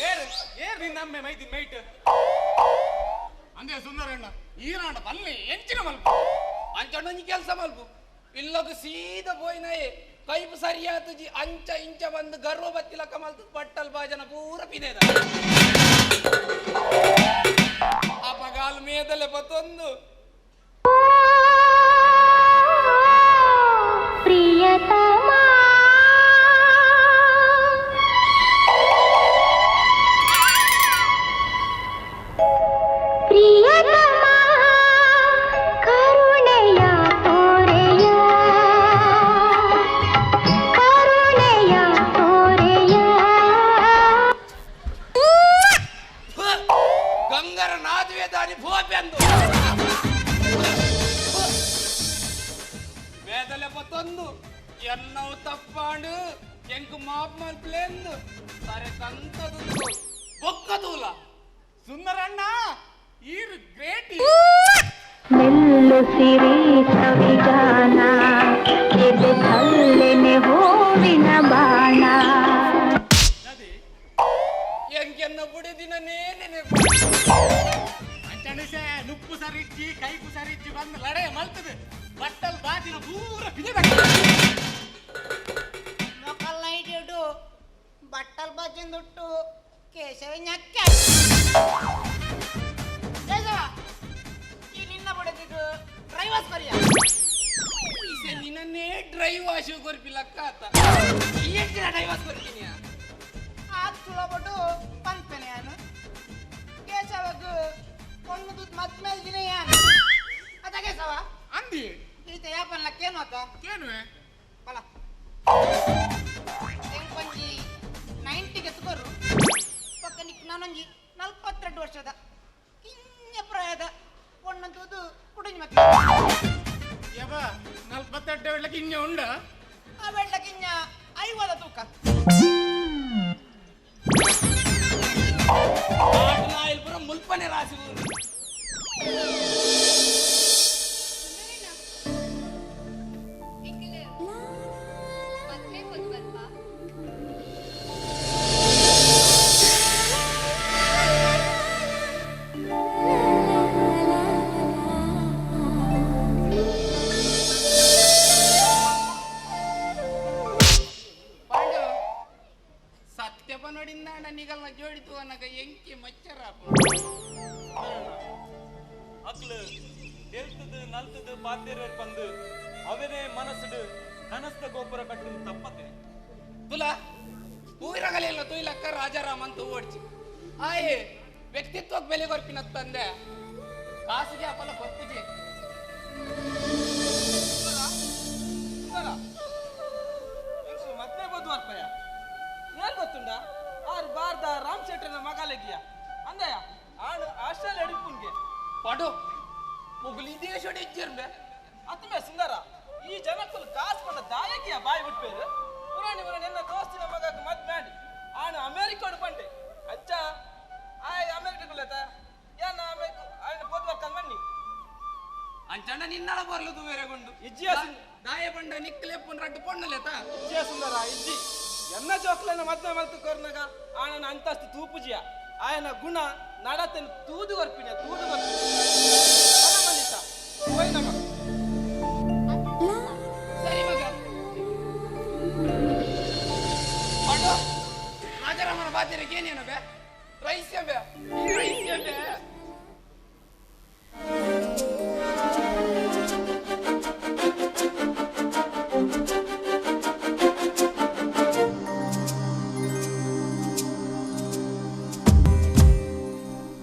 ಏರ್ ಏರ್ ನಿನ್ನಮ್ಮೆ ಮೈದಿನ ಮೈಟ್ ಅಂದೇ ಸುಂದರಣ್ಣ ಈರಾಂಡ ಬಲ್ಲೆ ಎಂಚಿನ ಮಲ್ಪ ಅಂಚೊಂಜಿ ಕೆಲಸ ಮಲ್ಪು ಇಲ್ಲಗ ಸೀದ ಪೋಯಿನಯೇ ಕೈಪು ಸರಿಯಾತುಜಿ ಅಂಚ ಇಂಚ ಬಂದು ಗರ್ವ ಬತ್ತಿಲಕ್ಕ ಮಲ್ತು ಬಟ್ಟಲ್ ಬಾಜನ ಪೂರ ಪಿದೇದ ಅಪಗಾಲ್ ಮೇದಲೆ ಬತ್ತೊಂದು ಪ್ರಿಯತಮ ಪ್ರಿಯತಮ ಕರುಣೆಯ ತೋರೆಯ ಕರುಣೆಯ ತೋರೆಯ ಗಂಗರ ನಾದುವೆ ದಾನಿ ಭೋಪೆಂದು ಮೇದಲೆ ಬತ್ತೊಂದು ಎನ್ನವು ತಪ್ಪಾಂಡು ಎಂಕ್ ಮಾಪ್ ಮಲ್ಪ್ಲೆಂದು ಸರೆ ಕಂತದು ಬೊಕ್ಕದೂಲ ಸುಂದರಣ್ಣ ಈರ್ ಗ್ರೇಟ್. ಮೆಲ್ಲುಸಿರಿ ಸವಿಗಾನ ಎದೆ ಕಲ್ಲೆನೆ ಹೂವಿನ ಬಾಣ ಎಂಕೆನ್ನ ಬುಡಿದಿನ ನೇನೆ ಅಂಚಣಸೆ ನುಪ್ಪು ಸರಿಜ್ಜಿ ಕೈಪು ಸರಿಜ್ಜಿ ಬಂದು ಲಡೆ ಮಲ್ತದೆ ಬಟ್ಟಲ್ ಬಾಜಿನ ಪೂರ ಪಿಜದ ಮೊಕಲ್ ನೈಟಿಡು ಬಟ್ಟಲ್ ಬಜ್ಜಿಂದುಟ್ಟು ಕೇಶವ ñಕ್ಕೆ ಕೇಶವ ಈ ನಿನ್ನ ಬಡದಿದ್ದು ಡ್ರೈವರ್ಸ್ ಬರಿಯ ಈಸೆ ನಿನ್ನನ್ನೇ ಡ್ರೈವ್ ವಾಶು ಕೊರ್ಪಿಲಕ್ಕ ಆತ ಈ ಎಷ್ಟಿನ ಡೈವರ್ಸ್ ಕೊರ್ಪಿನಿಯ ಆ ತುಳಬಟ್ಟು ಪನ್ಪೆನೆ ಯಾನು ಕೇಶವಗ್ ಪೊಣ್ಣು ದುಡ್ಡು ಮದ್ಮೇಲೆ ದಿನ ಯಾನು ಅದ ಕೇಶವ ಅಂದಿ ಈತ ಯಾಪನ್ಲಕ್ಕೇನು ಆತ ಕೇನುವೆ ಬಲ ಎಂಕೊಂಜಿ ನೈಂಟಿಗೆ ತುಗರು ಪಕ್ಕ ನಿಕ್ ನಾನೊಂಜಿ 42 ವರ್ಷದ ಕಿಂಜ ಪ್ರಾಯದ ಪೊಣ್ಣಂತೂ ಅವೆಡ್ಲಕ್ಕೆ ಇನ್ನೆ ಉಂಡ ಅವೆಡ್ಲಕ್ಕೆ ಇನ್ನ ಐವದ ತೂಕ. ನಾಯಿಲ್ ಪೂರ ಮುಲ್ಪನೆ ರಾಸಿ. ನಿಖಿಲ್ ಮದ್ವೆ ಹೋದ್ ಬರ್ಪ. ಪಾಂಡು ಸತ್ಯಪ ನೋಡಿಂದ ನಿಗಲ್ನ ಜೋಡಿತು ಅನ್ನಗ ಎಂಕಿ ಮಚ್ಚರ. ಅಕ್ಲು ತೆಲ್ತದು ನಲ್ತದು ಪಾತೆರ ಪಂದು ಅವನೇ ಮನಸ್ಸುಡು ಕನಸ್ದ ಗೋಪುರ ಕಟ್ಟು ತಪ್ಪತೆ. ತುಲಾ ಪೂರಗಲೆಲ್ಲ ತುಯ್ಲಕ್ಕ ರಾಜಾರಾಮ್ ಅಂತ ಓಡ್ಚಿ ಆಯೆ ವ್ಯಕ್ತಿತ್ವಕ್ಕೆ ಬೆಲೆ ಕೊರ್ಪಿನ ತಂದೆ ಕಾಸಿಗೆ ಅಪಲ ಕೊರ್ಪುಜಿ. ಮದ್ವೆ ಬೋದು ಅರ್ಪಯ್ಯ ಏನ್ ಗೊತ್ತುಂಡ ಆರು ಬಾರ್ದ ರಾಮ್ ಶೆಟ್ಟರ್ನ ಮಗಾಲಗಿಯ ಅಂದಯ್ಯ ಆಣು ಆಸ್ಟ್ರೇಲಿಯಾ ಅಡಿಪುನ್ಗೆ. ಪಡು ಮುಗುಲಿ ದೇಶೋಡಿ ಇಜ್ಜಿರ್ಬೆ. ಅತ್ಮೆ ಸುಂದರ ಈ ಜನಕ್ಕುಲು ಕಾಸು ಪಂಡ ದಾಯಕಿಯ ಬಾಯಿ ಬಿಟ್ಪೇರು ಪುರಾಣಿ ಪುರಾಣಿ ಎನ್ನ ದೋಸ್ತಿನ ಮಗಕ್ಕೆ ಮದ್ವೆ ಆಂಡಿ ಆಣು ಅಮೇರಿಕೋಡು ಪಂಡೆ ಅಜ್ಜ ಆಯ್ ಅಮೇರಿಕ ಕುಲ್ಲತ ಏನ ಅಮೇರಿಕ ಆಯ್ನ ಪೋದ್ವಕ್ಕಂದ್ ಬನ್ನಿ. ಅಂಚಂಡ ನಿನ್ನಳ ಬರ್ಲುದು ಬೇರೆ ಗುಂಡು. ಇಜ್ಜಿಯ ದಾಯ ಬಂಡ ನಿಕ್ಲೆಪ್ಪುನ್ ರಡ್ಡು ಪೊಣ್ಣಲೆತ. ಇಜ್ಜಿಯ ಸುಂದರ ಇಜ್ಜಿ ಎನ್ನ ಜೋಕ್ಲನ ಮದ್ವೆ ಮಲ್ತು ಕೊರ್ನಗ ಆಣನ ಅಂತಸ್ತು ತೂಪುಜಿಯ ಆಯನ ಗುಣ ನಡತೆನ್ ತೂದು ಕೊರ್ಪಿನ ತೂದು ಕೊರ್ಪಿನ ಮಲ್ಲಿತ ಹೋಯ್ ನಮ. ಸರಿ ಮಗ. ಪಡು ರಾಜಾರಾಮನ ಬಾತಿರಕ್ಕೆ ಏನೇನು ಬೇ ರೈಸ್ಯ ಬೇ ರೈಸ್ಯ ಬೇ.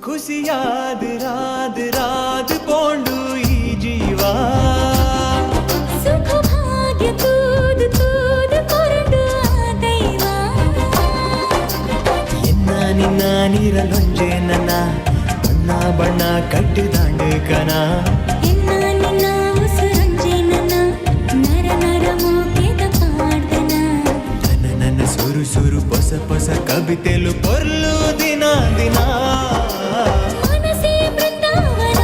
ಖುಷಿಯಾದ ರಾದ್ ರಾದ್ ಪೋಂಡು ಈ ಜೀವ ಸುಖ ಭಾಗ್ಯ ತೂದು ತೂದು ಕೊರಂಡು ಆ ದೈವ. ಎನ್ನ ನಿನ್ನ ನೀರಲೊಂಜೆ ನನ್ನ ಬಣ್ಣ ಬಣ್ಣ ಕಟ್ಟಿದಾಂಡು ಕನ. ಎನ್ನ ನಿನ್ನ ಉಸುರಂಜೆ ನನ್ನ ನರ ನರ ಮೋಕೆದ ಪಾಡ್ದನ. ನನ್ನ ನನ್ನ ಸುರು ಸುರು ಪೊಸ ಪೊಸ ಕವಿತೆಲು ಪೊರ್ಲು ದಿನ ದಿನ. ಮನಸೇ ಬೃಂದಾವನ.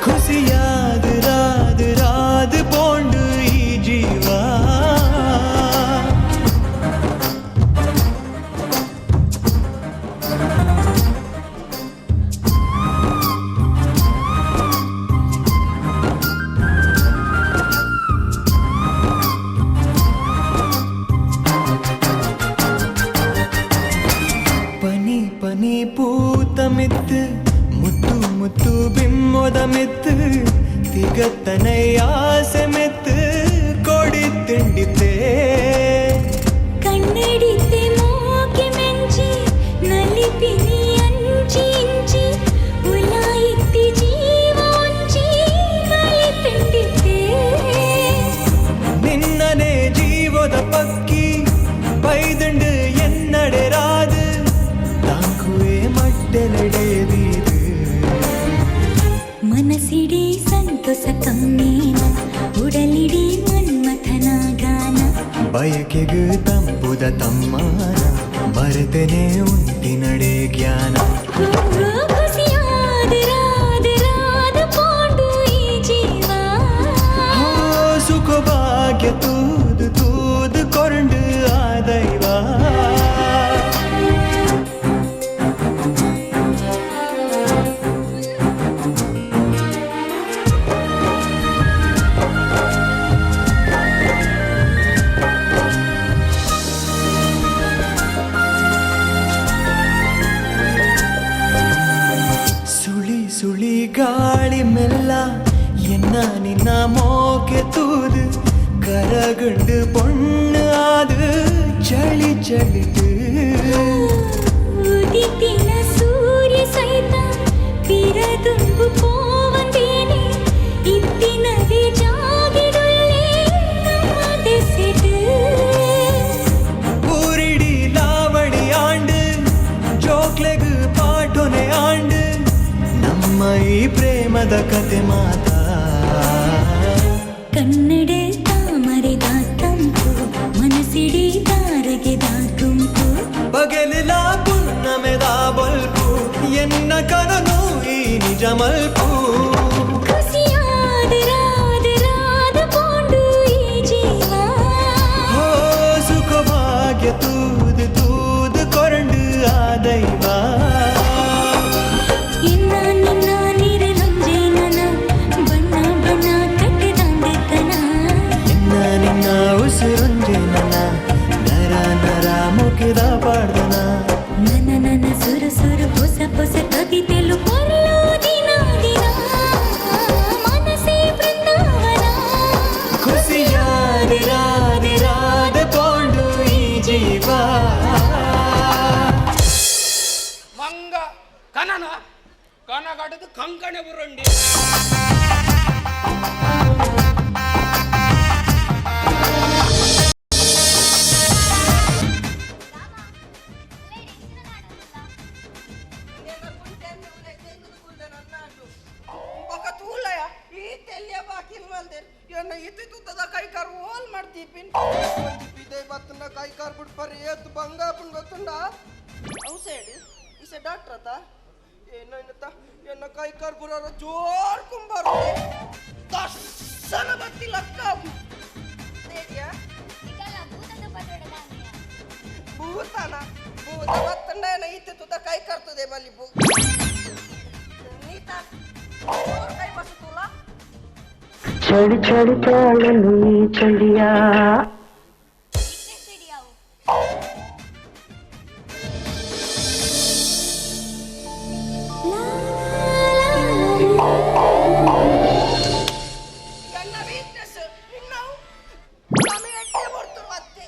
ಖುಷಿಯಾದ ರಾದ್ ರಾದ್ ಪೋಂಡು ಈ ಜೀವ. ಪನಿ ಪನಿ ಪೂತ ಮಿತ್ತು ಮುತ್ತು ಮುತ್ತು ಬಿಮ್ಮೊದ ಮಿತ್ತು ತಿಗತ್ತನೈ ಆಸೆ ಮೆತ್ತು ಕೊಡಿ ತಿಂಡಿತೆ. ಕಣ್ಣಡಿತೆ ಮೋಕೆ ಮೆಂಚಿ ನಲಿಪಿನಿ ಅಂಚಿ ಇಂಚಿ ಉಲಾಯಿತ್ತಿ ಜೀವ ಒಂಚಿ ನಲಿಪಿಂಡಿತೆ. ನಿನ್ನನೆ ಜೀವದ ಪಕ್ಕಿ ಪೈದಂಡು ಎನ್ನಡೆ ರಾದು ತಾಂಕುವೆ ಮಟ್ಟೆಲೆಡೆದೀದು. ಮನಸ್ಸಿಡೀ ಸಂತೋಷ ಕಮ್ಮೇನ ಉಡಲಿಡೀ ಮನ್ಮಥನ ಗಾನ. ಬಯಕೆಗು ತಂಪುದ ತಮ್ಮಾನ ಮರೆತೆನೆ ಉಂಟಿನಡೆ ಜ್ಞಾನ. ಖುಷಿಯಾದ ರಾದ ರಾದ ಪೋಂಡು ಈ ಜೀವ. ಹೋ ಸುಖ ಭಾಗ್ಯ ತೂದು ತೂದು ಕೊಂಡು ಆ ದೈವ. ಸುಳಿ ಸುಳಿ ಗಾಳಿ ಮೆಲ್ಲ ಎನ್ನ ನಿನ್ನ ಮೋಕೆ ತೂದು ಕರಗುಂಡು பொண்ணு ஆது ಚಳಿ ಚಳಿட்டு. ಉದಿತಿನ ಸೂರ್ಯ ಸಹಿತ ಪಿರದುಂಬು ಪೋವಂದೇನೆ ಇತ್ತಿನವೇ ಜಾಗಿಡುಳ್ಳೆ ನಮ್ಮ ದೆಸೆಡು. ಊರಿಡಿ ಲಾವಣಿ ಆಂಡು ಜೋಕ್ಲೆಗು ಪಾಟೊನೆ ಆಂಡು ನಮ್ಮ ಈ ಪ್ರೇಮದ ಕತೆ ಮಾತಾ. ಕನ್ನಡ. ನಿನ್ನ ಕನನು ಈ ನಿಜ ಮಲ್ಪು. ಖುಷಿಯಾದ ರಾಧ ರಾಧ ಪೋಂಡು ಈ ಜೀವ. ಹೋ ಸುಖ ಭಾಗ್ಯ ತೂದು ತೂದು ಕೊರಂಡು ಆ ದೈವ. ಇನ್ನ ನಿನ್ನ ನೀರಲೊಂಜೆ ನನ ಬಣ್ಣ ಬಣ್ಣ ಕಟ್ಟಿದಾಂಡೆತನ. ನಿನ್ನ ನಿನ್ನ ಉಸಿರೊಂಜೆ ನನ್ನ ನರ ನರ ಮುಗಿದ ಪಾಡ್ದನ. ನನ ನನ ಸುರು ಸುರು ಹೊಸ ಹೊಸ ಕವಿತೆಲು ಪೊರ್ಲು ದಿನ ದಿನ ಮನಸೇ ಬೃಂದಾವನ. ಖುಷಿಯಾದ ರಾಧೆ ರಾಧ ಪೋಂಡು ಈ ಜೀವ. ಮಂಗ ಕನನ ಕನಗಡದು ಕಂಕಣೆ ಬುರಂಡಿ. ಬೊಕ ತೂಲಯ ಈ ತೆಲ್ಯ ಬಾಕಿಲ್ ಮಲ್ದೇರ್ ಎನ್ನ ಇತಿ ತುತ್ತದ ಕೈ ಕಾರ್ ಓಲ್ ಮಾಡ್ತೀಪಿನ್ ಒಂಜಿ ಪಿದೈ ಬತ್ತುಂಡ ಕೈ ಕಾರ್ ಬಿಡ್ಪರ್ ಏತ್ ಬಂಗ ಆಪುಂಡು ಗೊತ್ತುಂಡ. ಅವು ಸೈಡ್ ಇಸೆ ಡಾಕ್ಟರ್ ಅತ್ತ ಏನೋ ಇನ್ನತ್ತ ಎನ್ನ ಕೈ ಕಾರ್ ಬುರಾರ ಜೋರ್ ಕುಂಬಾರು ದರ್ಶನ ಬತ್ತಿಲ್ಲ ಅಕ್ಕ ತೇಡಿಯಾ. ನಿಕಲ್ಲ ಭೂತದ ಪದೊಡ ದಾನೆಯ? ಭೂತನ ಭೂತ ಬತ್ತುಂಡ ಏನ ಇತಿ ತುತ್ತ ಕೈ ಕರ್ತದೆ ಬಲ್ಲಿ ಬು ನೀತ ಜೋರ್ ಕೈ ಬಸುತ್ತುಲ್ಲ. ಚಳಿ ಚಳಿ ತಾಳಲು ಈ ಚಳಿಯ. ವೀಕ್ನೆಸ್ ಹಿಡಿಯಾವು. ನನ್ನ ವೀಕ್ನೆಸ್ ನಿನ್ನವು ನಮಗೆ ಎಟ್ಟೆ ಬರ್ತರು ಮತ್ತೆ.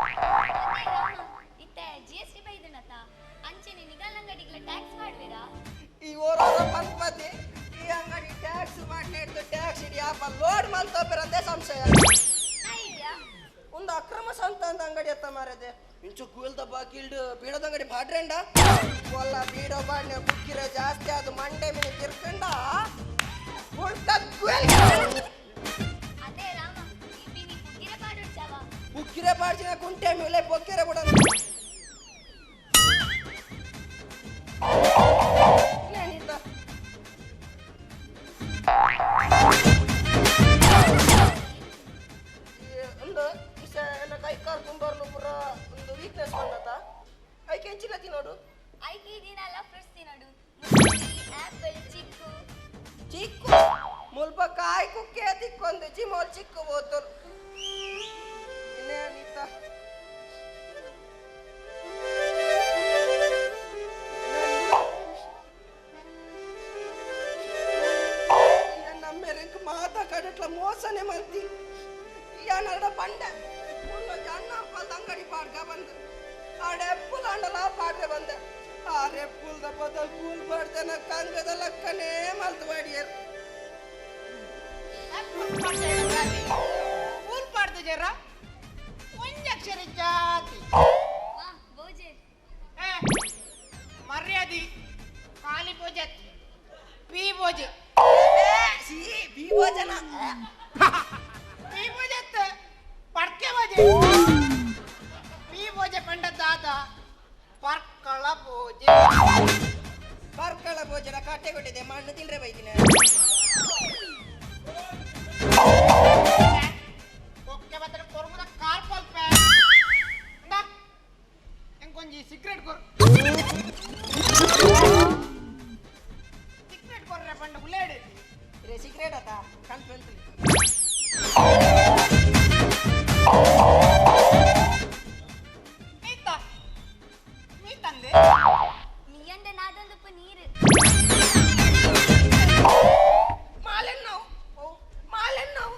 ಅದೇ ರಾಮ, ಇತ್ತೆ ಜಿಎಸ್ಟಿ ಬೈದನತ, ಅಂಚೆನೆ ನಿಗಲ್ ಅಂಗಡಿಗ್ಲ ಟ್ಯಾಕ್ಸ್ ಮಾಡುವಿರಾ? ಈ ಓರೋರ ಪಂಪತಿ ಈ ಅಂಗಡಿ ಟ್ಯಾಕ್ಸ್ ಮಾಡ್ನೇಡ್ತು ಟ್ಯಾಕ್ಸ್ ಇಡಿ ಆಪ ಲೋಡ್ ಮಲ್ತೋಪಿರಂದೇ ಸಂಶಯ. ಐಡಿಯಾ. ಒಂದು ಅಕ್ರಮ ಸಂತ ಅಂದ ಅಂಗಡಿ ಅತ್ತ ಮಾರದೆ ಇಂಚು ಕೂಲ್ದ ಬಾಕಿಲ್ಡು ಬೀಡದ ಅಂಗಡಿ ಬಾಡ್ರೆಂಡ ಒಲ್ಲ ಬೀಡೋ ಬಾಡ್ನೆ ಬುಕ್ಕಿರ ಜಾಸ್ತಿ ಅದು ಮಂಡೆ ಮೇಲೆ ತಿರ್ಕಂಡ ಉಲ್ಟ ಗುವೆಲ್. ಅದೇ ರಾಮ, ಈ ಪಿನಿ ಪುಗ್ಗಿರ ಪಾಡುಡ್ಚವ? ಬುಕ್ಕಿರೆ ಬಾಡ್ಜಿನ ಕುಂಟೆ ಮೇಲೆ ಬೊಕ್ಕಿರೆ ಬಿಡ నేనిద్ద. ಒಂದು ಇಸ ಎನ್ನ ಕೈ ಕಾರ್ ಕುಂಬರ್ನು ಪೂರ ಒಂದು ವೀಕ್ನೆಸ್ ಬಂದತ ಐಕೆ ಎಂಚಿನ ತಿನ್ನೋಡು. ಐಕಿ ದಿನಲ್ಲ ಫ್ರೂಟ್ಸ್ ತಿನ್ನೋಡು, ಮುಸುಂಬಿ, ಆಪಲ್, ಚಿಕ್ಕು. ಚಿಕ್ಕು ಮುಲ್ಪ ಕಾಯಿ ಕುಕ್ಕೆ ತಿಕ್ಕೊಂದು ಜಿಮೋಲ್ ಚಿಕ್ಕು ಬೋತರು ಇನ್ನೇನಿತ್ತ. ನಮ್ಮೆರೆಂಕ್ ಮಾತ ಕಡಟ್ಲ ಮೋಸನೆ ಮಂತಿ ಯಾನಡ ಪಂಡ ಮುಲ್ಲೊಂಜಿ ಅಣ್ಣ ಅಪ್ಪಲ್ದ ಅಂಗಡಿ ಪಾಡ್ಕ ಬಂದು ಆಡೆ ಎಪ್ಪುಲ್ ಅಂಡಲ ಪಾಡ್ರೆ ಬಂದೆ ಆ ರೆಪ್ಪುಲ್ದ ಬದಲ್ ಕೂಲ್ ಪಾಡ್ದನ ಕಂಗದ ಲಕ್ಕನೇ ಮಲ್ತು ಬಾಡಿಯರ್. ಫೂಲ್ ಪಾಡ್ದು ಜರ ಒಂಜಕ್ಷರ ಜಾತಿ. ವಾ ಬೋಜೆ. ಏ, ಮರ್ಯಾದಿ ಖಾಲಿ ಭೋಜತ್ ಪಿ ಭೋಜೆ. ಸಿ ಬಿ ಭೋಜನ. ಪಿ ಭೋಜತ್ ಪಡ್ಕೆ ಭೋಜೆ ಪಿ ಭೋಜೆ ಪಂಡ ದಾದ ಪರ್ಕಳ ಭೋಜೆ. ಪರ್ಕಳ ಭೋಜನ ಕಾಟೆ ಕೊಟ್ಟಿದೆ ಮಣ್ಣು ತಿಂದ್ರೆ ಬೈದಿನ. ಕೊಕ್ಕೆ ಬತ್ತಡ ಕೊರ್ಮುದ ಕಾರ್ಪಲ್ ಪೇ ಇಂದಾ ಎಂಕೊಂಜಿ ಸಿಗರೇಟ್ ಕೊರ್ ಸಿಗರೇಟ್ ಕೊರ್ರೆ ಪಂಡ ಉಲ್ಲೇಡು. ರೇ ಸಿಗರೇಟ್ ಆತ ಕಣ್ ಪೆಂತ್ಲಿ. ಮೀತ ಮೀತಂದೆ. ನೀಯಂದೆ ನಾದೊಂದುಪ್ಪು ನೀರು. ಮಾಲೆನ್ನವು ಮಾಲೆನ್ನವು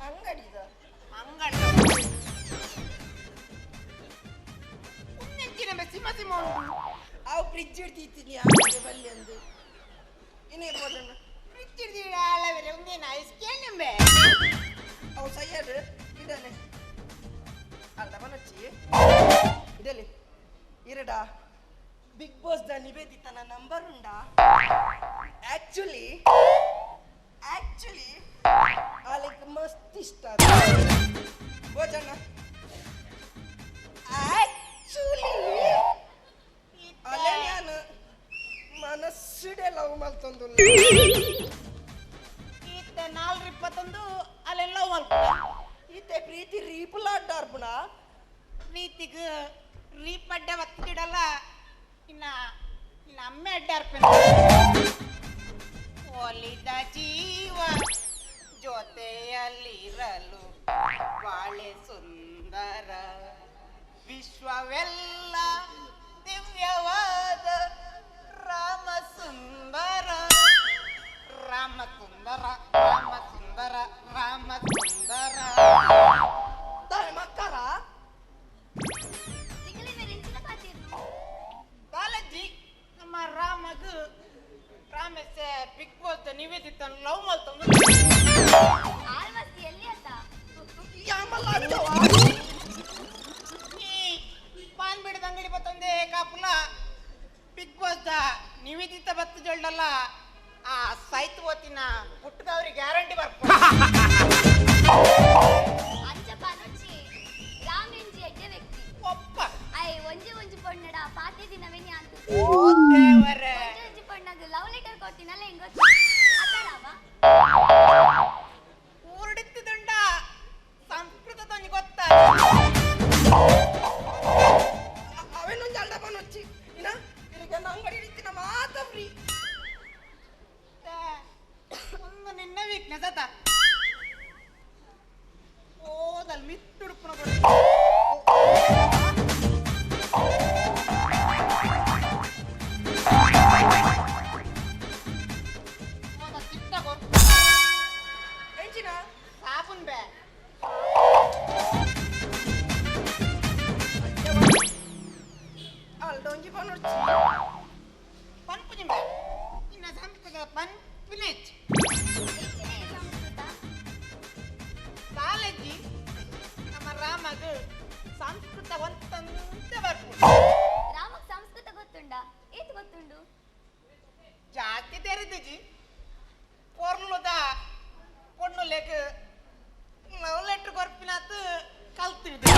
ಅಂಗಡಿದ. ಅಂಗಡಿ ಉನ್ನೆಂಚಿನ ಸಿಮ ಸಿಮ ಉಂಟು. ಅವು ಫ್ರಿಜ್ ಇಡ್ತಿತ್ತೀನಿ ಅಂಗಡಿ ಬಲ್ಲಿ ಅಂದು ಇನ್ನೇ ಭೋಜನ. ಫ್ರಿಜ್ ಹಿಡ್ದಿಡಾಳವರೆ ಒಂದೇನು ಐಸ್ ಕೇಳಿಂಬೆ. ಅವು ಸೈಯಡ್ ಇಡಲೆ ಅಲ್ಲ ಮನಚ್ಚಿ ಇಡಲಿ ಇರಡ ಬಿಗ್ ಬಾಸ್ the ನಿವೇದಿತನ ನಂಬರ್ ಉಂಡಾ? ಆಕ್ಚುಲಿ ಆಕ್ಚುಲಿ ಆಲಿಕ್ ಮಸ್ತ್ ಇಷ್ಟ ಭೋಜನ ಆಕ್ಚುಲಿ ಅಲ್ಲೇ ನಾನು. ಡೇ ಲವ್ ಮಲ್ತೊಂದುಲ್ಲ. ಈತ 4:21 ಅಲ್ಲೆಲ್ಲ ಲವ್ ಮಲ್ಪ. ಈತೆ ಪ್ರೀತಿ ರೀಪುಲಾಡ್ಡಾರ್ಪುಣ. ಪ್ರೀತಿಗ್ ರೀಪ್ ಅಡ್ಡ ಒತ್ತಿಡಲ್ಲ ಇನ್ನ ಇನ್ನ ಅಮ್ಮೆ ಅಡ್ಡ ಅರ್ಪಣ. ಒಲಿದ ಜೀವ ಜೊತೆಯಲ್ಲಿರಲು ಬಾಳೆ ಸುಂದರ, ವಿಶ್ವವೆಲ್ಲ ದಿವ್ಯವಾದ ರಾಮ ಸುಂದರ, ರಾಮ ಸುಂದರ, ರಾಮ ಸುಂದರ, ರಾಮ ಸುಂದರ. ಮಕ್ಕಳ ಕಾಲಜ್ಜಿ ನಮ್ಮ ರಾಮಗ ರಾಮೇಶ ಬಿಗ್ ಬಾಸ್ ನಿವೇದಿತ ಲವ್ ಮಲ್ತಂದು. ಈ ಪಾನ್ ಬಿಡದ ಅಂಗಡಿ ಬತ್ತಂದೆ ಕಾಪುಲ ಬಿಗ್ ಬಾಸ್ the Nivedita ಬತ್ತು ಜೊಳ್ಳಲ್ಲ ಆ ಸೈತ್ ಓತಿನ ಪುಟ್ಟದವ್ರಿಗೆ ಗ್ಯಾರಂಟಿ ಬರ್ಪ. ಒಂಜಿ ಒಂಜಿ ಪೊಣ್ಣಡ ಪಾತೆ ದಿನವೇ ಅಂತ ದೇವರೇ ಒಂಜಿ ಒಂಜಿ ಪೊಣ್ಣಗ ಲವ್ ಲೆಟರ್ ಕೊಡ್ತೀನಲ್ಲ ಹೆಂಗ್ ಗೊತ್ತ ಅತ್ತರಾವ ಊರುಡಿತ್ತಿದುಂಡ ಸಂಸ್ಕೃತ ತೊಂಜಿ ಗೊತ್ತ ಅವೇನೊಂದು ಅಲ್ಡ ಬನ್ನೊಚ್ಚಿ ಇನ್ನ ಇರಿಗೆ ಅಂಗಡಿ ಹಿಡಿತಿನ ಮಾತ ಫ್ರೀ. ಒಂದು ನಿನ್ನ ವೀಕ್ನೆಸ್ ಆತ ಓದಲ್ ಮಿತ್ತುಡುಪುನ ಕೊಡಿ. ಸಾಬೂನ್ ಬೇ ಅಲ್ಡೊಂಜಿ ಬನ್ನೊಚ್ಚಿ ಪನ್ಪುಜಿ ಬೇ ಇನ್ನ ಸಂಸ್ಕೃತ ಪನ್ಪಿನೆಚ್ ಕಾಲೇಜಿ ನಮ್ಮ ರಾಮಗ ಸಂಸ್ಕೃತ ಒಂತಂತೆ ಬರ್ಪು. ರಾಮಗ್ ಸಂಸ್ಕೃತ ಗೊತ್ತುಂಡ? ಏತ್ ಗೊತ್ತುಂಡು? ಜಾಸ್ತಿ ತೆರೆದಿಜಿ ಪೊರ್ಲುದ ಪೊಣ್ಣುಲೆಗ್ ಲವ್ ಲೆಟರ್ ಕೊರ್ಪಿನಾತ್ ಕಲ್ತಿದ್ದು.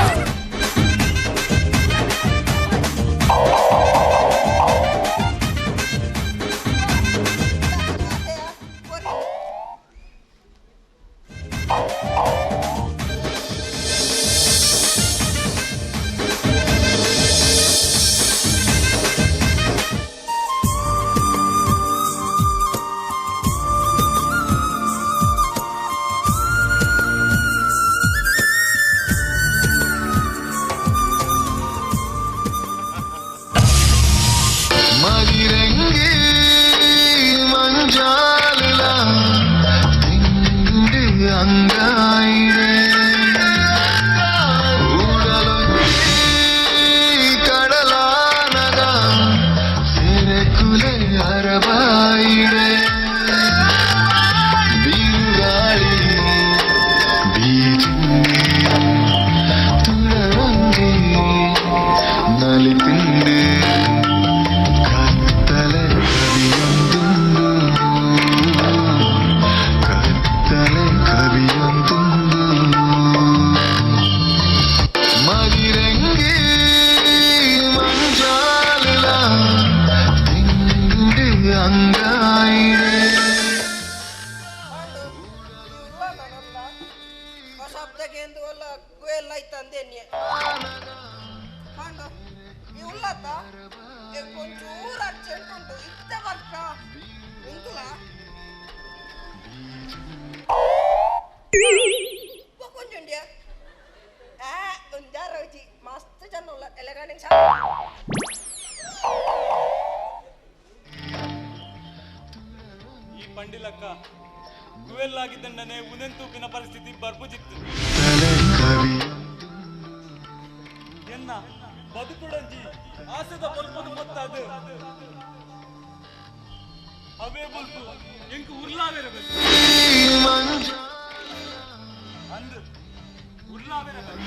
ಈ ಪಂಡಿಲಕ್ಕ ಗುವೆಲ್ಲಾಗಿದ್ದಂಡನೆ ಉನೆಂತೂಪಿನ ಪರಿಸ್ಥಿತಿ ಬರ್ಬುಜಿತ್ತು. ಎನ್ನ ಬದುಕುಡಂಜಿ ಆಸೆದ ಬಲ್ಪದು ಗೊತ್ತಾದ ಅವೇ ಬಲ್ಪು ಎಂಕು ಉರ್ಲಾವಿರಬೇಕು ಅಂದು ಉರ್ಲಾವಿರಬೇಕು.